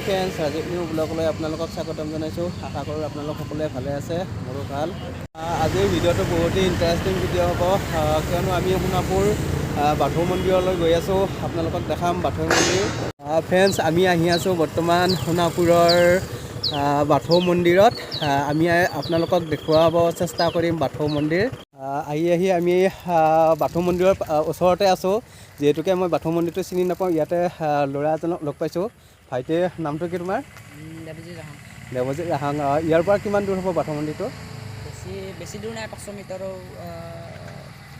Friends, আজি new ব্লগলৈ আপোনালোকক স্বাগতম জনাইছোঁ। আশা কৰোঁ আপোনালোক সকলোৱে ভালে আছে, মোৰো ভাল। আজিৰ ভিডিঅ'টো বহুতেই ইণ্টাৰেষ্টিং ভিডিঅ' হ'ব, কিয়নো আমি সোণাপুৰ বাথৌ মন্দিৰলৈ গৈ আছোঁ। আপোনালোকক দেখাম বাথৌ মন্দিৰ। ফ্ৰেণ্ডছ, আমি আহি আছোঁ বৰ্তমান সোণাপুৰৰ বাথৌ মন্দিৰত। আমি আপোনালোকক দেখুৱাব চেষ্টা কৰিম বাথৌ মন্দিৰ। আহি আহি আমি বাথৌ মন্দিৰৰ ওচৰতে আছোঁ। যিহেতুকে মই বাথৌ মন্দিৰটো চিনি নাপাওঁ, ইয়াতে ল'ৰা এজনক লগ পাইছোঁ। ভাইটিৰ নামটো কি তোমাৰ? দেৱজিৎ ৰাহাং। দেৱজিৎ ৰাহাং। ইয়াৰ পৰা কিমান দূৰ হ'ব বাথৌ মন্দিৰটো? বেছি বেছি দূৰ নাই, 500 মিটাৰো।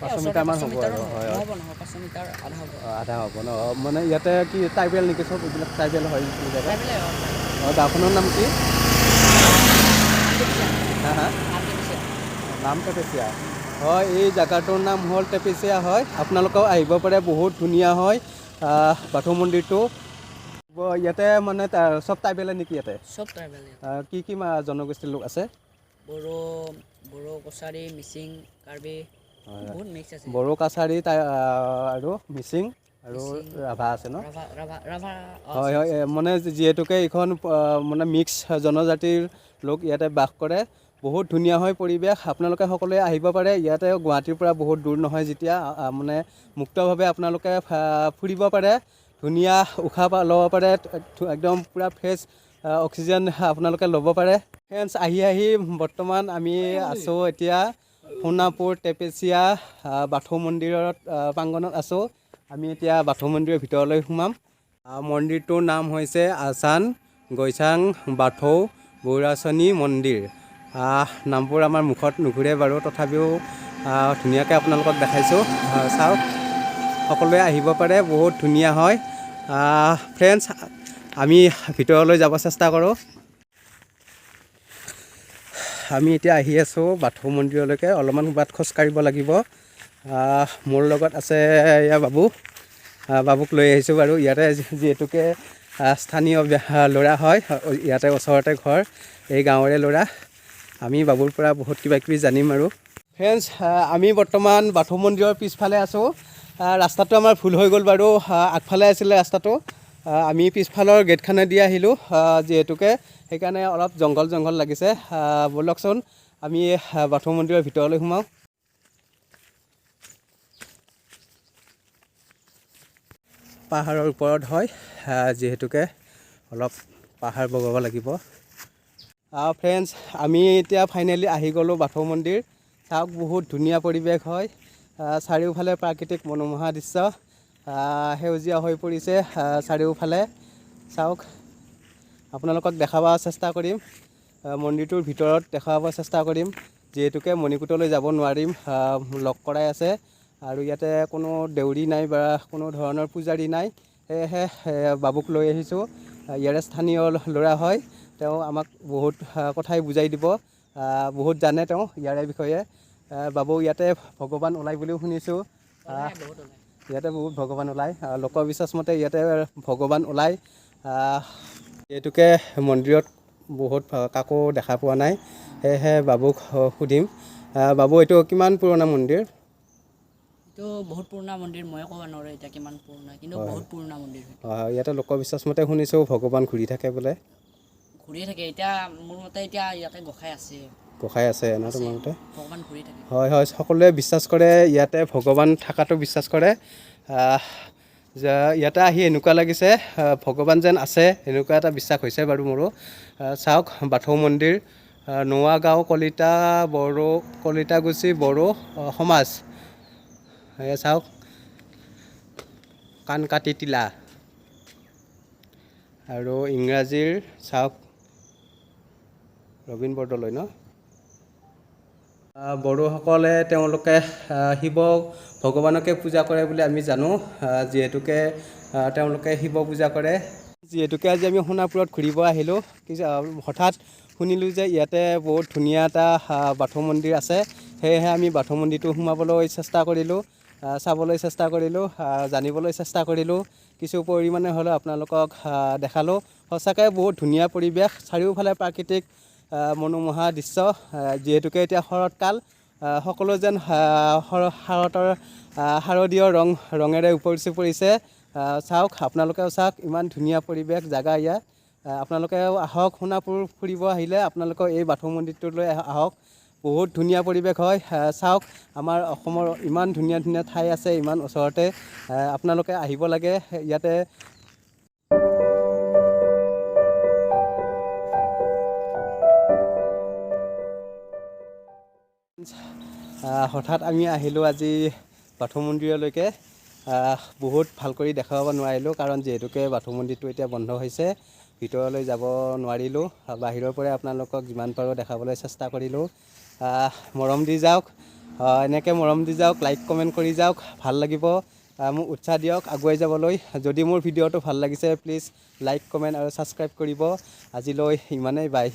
500 মিটাৰমান হ'ব আৰু, হয়। নহ'ব নহয়, 500 মিটাৰ আধা হ'ব। আধা হ'ব ন? মানে ইয়াতে কি ট্ৰাইবেল নেকি চব? এইবিলাক ট্ৰাইবেল হয় এইখিনি জেগা? ট্ৰাইবেলে হয়। গাঁওখনৰ নাম কি? টেপিচিয়া। হা হা নাম টেপিচিয়া। নাম টেপেচিয়া হয়। এই জেগাটোৰ নাম হ'ল টেপেচিয়া হয়। আপোনালোকেও আহিব পাৰে, বহুত ধুনীয়া হয় বাথৌ মন্দিৰটো। ইয়াতে মানে চব ট্ৰাইবেলে নেকি ইয়াতে? চব ট্ৰাইবেল ইয়াত। কি কি জনগোষ্ঠীৰ লোক আছে? বড়ো, বড়ো, কছাৰী, মিচিং, কাৰ্বি, বহুত মিক্স আছে। বড়ো, কাছাৰী আৰু মিচিং আৰু মিচিং। ৰাভা আছে ন? ৰাভা, ৰাভা, ৰাভা। হয় হয় মানে যিহেতুকে এইখন মানে মিক্স জনজাতিৰ লোক ইয়াতে বাস কৰে। বহুত ধুনীয়া হয় পৰিৱেশ। আপোনালোকে সকলোৱে আহিব পাৰে ইয়াতে। গুৱাহাটীৰ পৰা বহুত দূৰ নহয় যেতিয়া মানে মুক্তভাৱে আপোনালোকে ফুৰিব পাৰে, ধুনীয়া উশাহ ল'ব পাৰে, একদম পূৰা ফ্ৰেছ অক্সিজেন আপোনালোকে ল'ব পাৰে। ফ্ৰেণ্ডছ, আহি আহি বৰ্তমান আমি আছোঁ এতিয়া সোণাপুৰ টেপেচিয়া বাথৌ মন্দিৰত প্ৰাংগণত আছোঁ। আমি এতিয়া বাথৌ মন্দিৰৰ ভিতৰলৈ সোমাম। মন্দিৰটোৰ নাম হৈছে আচান গৈচাং বাথৌ বৌৰাচনী মন্দিৰ। নামবোৰ আমাৰ মুখত নুঘূৰে বাৰু, তথাপিও ধুনীয়াকৈ আপোনালোকক দেখাইছোঁ। চাওক, সকলোৱে আহিব পাৰে, বহুত ধুনীয়া হয়। ফ্ৰেণ্ডছ, আমি ভিতৰলৈ যাব চেষ্টা কৰোঁ। আমি এতিয়া আহি আছোঁ বাথৌ মন্দিৰলৈকে। অলপমান বাট খোজকাঢ়িব লাগিব। মোৰ লগত আছে এয়া বাবু। বাবুক লৈ আহিছোঁ বাৰু ইয়াতে, যিহেতুকে স্থানীয় ল'ৰা হয়, ইয়াতে ওচৰতে ঘৰ, এই গাঁৱৰে ল'ৰা। আমি বাবুৰ পৰা বহুত কিবা কিবি জানিম। আৰু ফ্ৰেণ্ডছ, আমি বৰ্তমান বাথৌ মন্দিৰৰ পিছফালে আছোঁ। ৰাস্তাটো আমাৰ ভুল হৈ গ'ল বাৰু। আগফালে আছিলে ৰাস্তাটো, আমি পিছফালৰ গেটখনেদি আহিলোঁ যিহেতুকে সেইকাৰণে অলপ জংঘল জংঘল লাগিছে। ব'লকচোন, আমি বাথৌ মন্দিৰৰ ভিতৰলৈ সোমাওঁ। পাহাৰৰ ওপৰত হয়, যিহেতুকে অলপ পাহাৰ বগাব লাগিব। ফ্ৰেণ্ডছ, আমি এতিয়া ফাইনেলি আহি গ'লোঁ বাথৌ মন্দিৰ। চাওক, বহুত ধুনীয়া পৰিৱেশ হয়। চাৰিওফালে প্ৰাকৃতিক মনোমোহা দৃশ্য, সেউজীয়া হৈ পৰিছে চাৰিওফালে। চাওক, আপোনালোকক দেখাব চেষ্টা কৰিম, মন্দিৰটোৰ ভিতৰত দেখুৱাব চেষ্টা কৰিম। যিহেতুকে মণিকূটলৈ যাব নোৱাৰিম, লক কৰাই আছে আৰু ইয়াতে কোনো দেউৰী নাই বা কোনো ধৰণৰ পূজাৰী নাই। সেয়েহে বাবুক লৈ আহিছোঁ। ইয়াৰে স্থানীয় ল'ৰা হয়, তেওঁ আমাক বহুত কথাই বুজাই দিব। বহুত জানে তেওঁ ইয়াৰে বিষয়ে। বাবু, ইয়াতে ভগৱান ওলাই বুলিও শুনিছোঁ। ওলাই, বহুত ওলাই। ইয়াতে বহুত ভগৱান ওলায়। লোকবিশ্বাস মতে ইয়াতে ভগৱান ওলায়। যিহেতুকে মন্দিৰত বহুত কাকো দেখা পোৱা নাই, সেয়েহে বাবুক সুধিম। বাবু, এইটো কিমান পুৰণা মন্দিৰ? এইটো বহুত পুৰণা মন্দিৰ। ময়ে ক'ব নোৱাৰোঁ এতিয়া কিমান পুৰণা, কিন্তু বহুত পুৰণা মন্দিৰ হয়। হয়, ইয়াতে লোকবিশ্বাস মতে শুনিছোঁ ভগৱান ঘূৰি থাকে বোলে। ঘূৰিয়ে থাকে। এতিয়া মোৰ মতে এতিয়া ইয়াতে গোসাঁই আছে। গোসাঁই আছে ন তোমাৰ মতে? ভগৱান ঘূৰি থাকে। হয় হয় সকলোৱে বিশ্বাস কৰে, ইয়াতে ভগৱান থকাটো বিশ্বাস কৰে। যে ইয়াতে আহি এনেকুৱা লাগিছে ভগৱান যেন আছে, এনেকুৱা এটা বিশ্বাস হৈছে বাৰু মোৰো। চাওক, বাথৌ মন্দিৰ, নোৱাগাঁও কলিতা বড়ো, কলিতাগুচি বড়ো সমাজ। এয়া চাওক, কানকাটি টিলা আৰু ইংৰাজীৰ চাওক ৰবীন বৰদলৈ ন। বড়োসকলে তেওঁলোকে শিৱ ভগৱানকে পূজা কৰে বুলি আমি জানো। যিহেতুকে তেওঁলোকে শিৱ পূজা কৰে। যিহেতুকে আজি আমি সোণাপুৰত ঘূৰিব আহিলোঁ, কি হঠাৎ শুনিলোঁ যে ইয়াতে বহুত ধুনীয়া এটা বাথৌ মন্দিৰ আছে। সেয়েহে আমি বাথৌ মন্দিৰটো সোমাবলৈ চেষ্টা কৰিলোঁ, চাবলৈ চেষ্টা কৰিলোঁ, জানিবলৈ চেষ্টা কৰিলোঁ। কিছু পৰিমাণে হ'লেও আপোনালোকক দেখালোঁ। সঁচাকৈ বহুত ধুনীয়া পৰিৱেশ, চাৰিওফালে প্ৰাকৃতিক মনোমোহা দৃশ্য। যিহেতুকে এতিয়া শৰৎকাল, সকলো যেন শৰতৰ শাৰদীয় ৰঙেৰে উপচি পৰিছে। চাওক, আপোনালোকেও চাওক, ইমান ধুনীয়া পৰিৱেশ জাগা ইয়াত। আপোনালোকেও আহক, সোণাপুৰ ফুৰিব আহিলে আপোনালোকৰ এই বাথৌ মন্দিৰটোলৈ আহক। বহুত ধুনীয়া পৰিৱেশ হয়। চাওক, আমাৰ অসমৰ ইমান ধুনীয়া ধুনীয়া ঠাই আছে ইমান ওচৰতে। আপোনালোকে আহিব লাগে ইয়াতে। হঠাৎ আমি আহিলোঁ আজি বাথৌ মন্দিৰলৈকে। বহুত ভাল কৰি দেখুৱাব নোৱাৰিলোঁ, কাৰণ যিহেতুকে বাথৌ মন্দিৰটো এতিয়া বন্ধ হৈছে, ভিতৰলৈ যাব নোৱাৰিলোঁ। বাহিৰৰ পৰাই আপোনালোকক যিমান পাৰোঁ দেখাবলৈ চেষ্টা কৰিলোঁ। মৰম দি যাওক, এনেকৈ মৰম দি যাওক, লাইক কমেণ্ট কৰি যাওক, ভাল লাগিব। মোক উৎসাহ দিয়ক আগুৱাই যাবলৈ। যদি মোৰ ভিডিঅ'টো ভাল লাগিছে, প্লিজ লাইক, কমেণ্ট আৰু ছাবস্ক্ৰাইব কৰিব। আজিলৈ ইমানেই, বাই।